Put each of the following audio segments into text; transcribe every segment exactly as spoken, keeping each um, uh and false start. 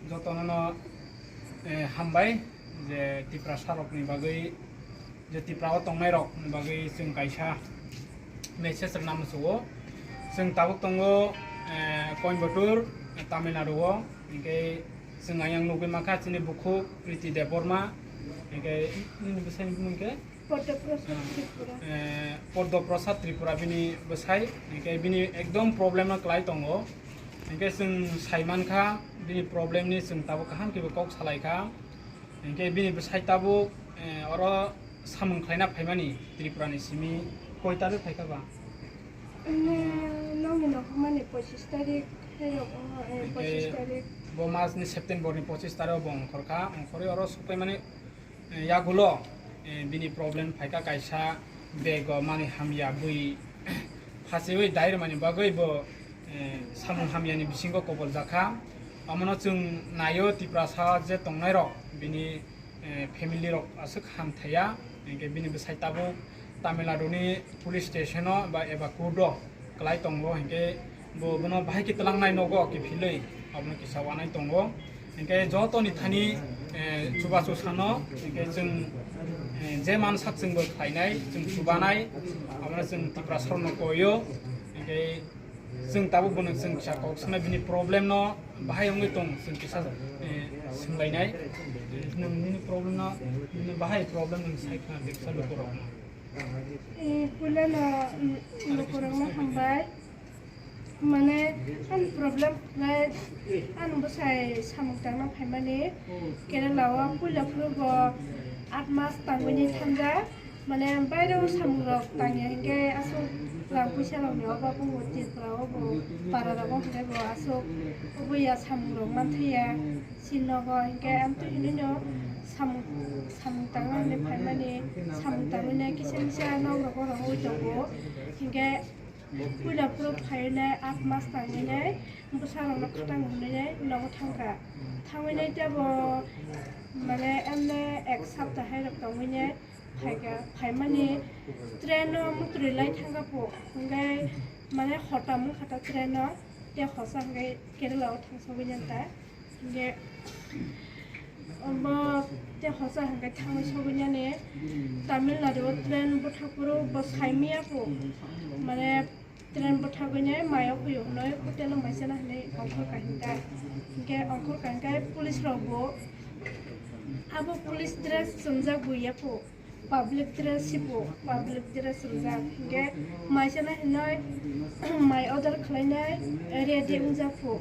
Jotono no, eh, hambai je Tiprasa rokni bagwi, je Tripura o tongnai rokni bagwi chwng kaisa message rwna muchungo. Chwng tabuk tongo, eh, Coimbatore, Tamil Nadu o, hinkhe chwng ayang nugwi mankha chini bukhuk Priti Debbarma, hinkhe nini bwsai ni bumung khe? Padma Prasad Tripura. Eh, Padma Prasad Tripura bini bwsai, hinkhe bini ekdom problem no kwlai tongo. Hinkhe chwng sai mankha, bini problem ni chwng tabuk kaham khe bo kok salai kha. Hinkhe bini bwsai tabuk, eh, oro samung khlaina phaimani Tripura ni simi koi tarik phaikha ba? Nini nokni nokmani pochis tarik, eh, hinkhe pochis tarik. Bo mas ni September ni pochis tarik o bo ongkhor kha, ongkhorwi oro sokpai mani, eh, yagulo, eh, bini problem phaikha kaisa bag o mani hamya bui phasewi dai rwmani bagwi bo, eh, samung hamya ni bisingo kobol jakha. Omono chwng naio Tiprasa je tongnai rok bini, eh, family rok aswk ham thaya, hinkhe bini bwsai tabuk Tamil Nadu ni police station o ba eba court o kwlai tongo, hinkhe bo bono bahai khe twlangnai nogo kiphilwi abono kisa wanai tongo. Hinkhe jotoni thani, eh, chubachu sano, hinkhe chwng, eh, je mansak chwngbo khlainai, chwng chubanai, abono chwng Tiprasa rokno koio, hinkhe chwng tabuk bono chwng kisa kok swngnai bini problem no bahai wngwi tong chwng kisa, eh, swnglainai. Nwng nini problem no, nini bahai problem nwng sai khna de kisa lukurokno. Eh, puilano, mm, lukurokno hambai. Mane, ani problem khlai, ani bwsai samung tangna phaimani Kerala o puila phuru bo aat mas tangwini thangjak. Mane, baire o samung rok tangya hinkhe aswk rang puisa rokni obab wngo Tripura o bo para rogo hinkhe bo aswk oboya samung rok manthaya. Sinogo hinkhe amtwi hinwi no samung, samung tangna hinwi phaimani, samung tangwini kisa misa nok rogo rogwi tongo. Hinkhe puila phuru phaiwinai aat mas tangwinai bwsarokno khatang hwnwinai nogo thangkha. Thangwinai teibo mane emne ek sapta hai rok tongwinai phaikha, phaimani train no mutrwi lai thangkha po, hinkhe mane hotam wngkha ta train no, tei hosa hinkhe Kerala o thangsogwi nanta. Hinkhe obo tei hosa hinkhe thangwi sogwinani Tamil Nadu o train bwthaphuru bo saimiya po, mane train bwthagwini mayo phaiyo hwnwi hotel o maisana hinwi ongkhor kahinta. Hinkhe ongkhor kahinkhe police rok bo abo police dress chumjak buya po. Public dress sibo, public dress wngjak hinkhe maisana hinwi mai order khlainai ready wngjak phu,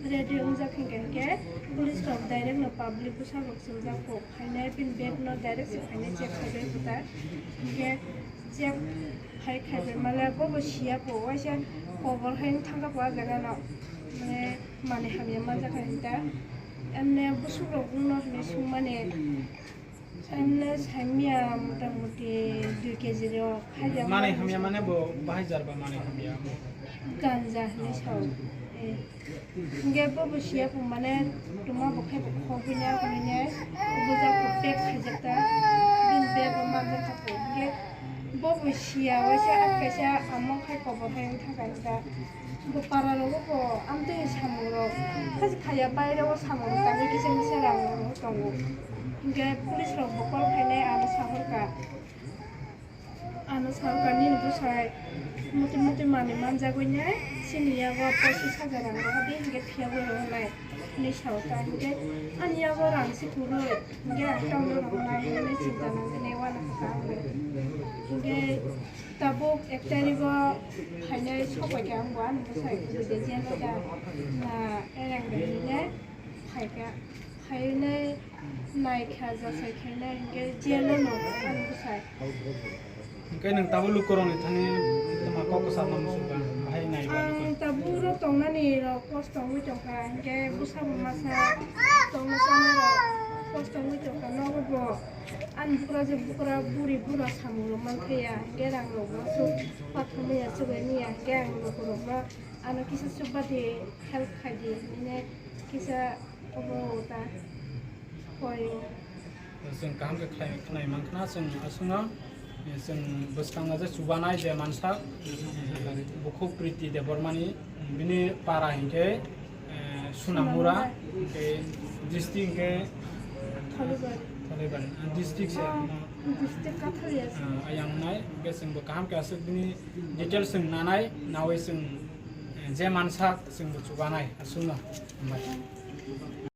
ready wngjak hinkhe hinkhe police rok direct no public bwsa rok swngjak phu, phainai bini bag no direct se phainai check khaibai phuta hinkhe check khai khaibai male bobo siya phu, waisa kobor hai thangkha phu ah jaga no mane manwi hamya manjak hai hinta emne bwswk rok wngno hinwi swngmani. Emne saimya motamuti dui kg rok khaijak. Manwi hamya mane bo bahai jar ba manwi hamya. Ganja hinwi sao. Eh. Hinkhe bo bo siya pung mane tuma bo khai bo khogwi na hinwi ne bo jak bo pack khaijak ta. Bini bag bo manjak ta pung. Hinkhe bo bo siya waisa kaisa amo khai kobor hai wng thangkha ta. Bo para rogo bo amtwi samung rok khaji khaya baire o samung rok tangwi kisa misa rang rok tongo. Hinkhe police rok bo call khainai ano sahorkha. Ano sahorkha nini bwsai muti muti manwi manjagwi nai chini yago pochis hajar rang rohordi hinkhe phiyogwi rohornai hinwi saokha hinkhe ani yago rang se kwrwi hinkhe ang tamno rohornai hinwi chinta nangwi nai uanakha ta ang bo. Hinkhe tabuk ek tarigo phainai sokbaikha ang bo ani bwsai kwrwi de jeno da na erang de hinwi nai phaikha. Phainai naikha, jasai khainai hinkhe jeno no ani bwsai. Hinkhe nwng tabuk lukurokni thani tama kok kwchangma muchungkha, bahai nai ba lukurok. Ang tabuk ro tongnani rok kosto wngwi tongkha, hinkhe bwsabo masa tongna chana rok kosto wngwi tongkha, nogo bo ani bukra je bukra buri bura samung rok manthaya, hinkhe rang rok bo aswk pathor maya chugui maya, hinkhe ang lukurokno ano kisa chukba di, help khai di hinwi kisa obo ta koi. Chwng kaham khe khlai, khlai mankha, chwng aswkno, chwng bwskango je chubanai je mansak, bukhuk Priti Debbarmani, bini para hinkhe, eh, Sunamura, hwnkhe district hwnkhe Thalibar. Thalibar. Ah, district se, ah, district Kathalia se. Ah, ayang nai, hwnkhe chwngbo kaham khe aswk bini details chwng nanai, nawi chwng, eh, je mansak chwngbo chubanai, aswkno. Hambai.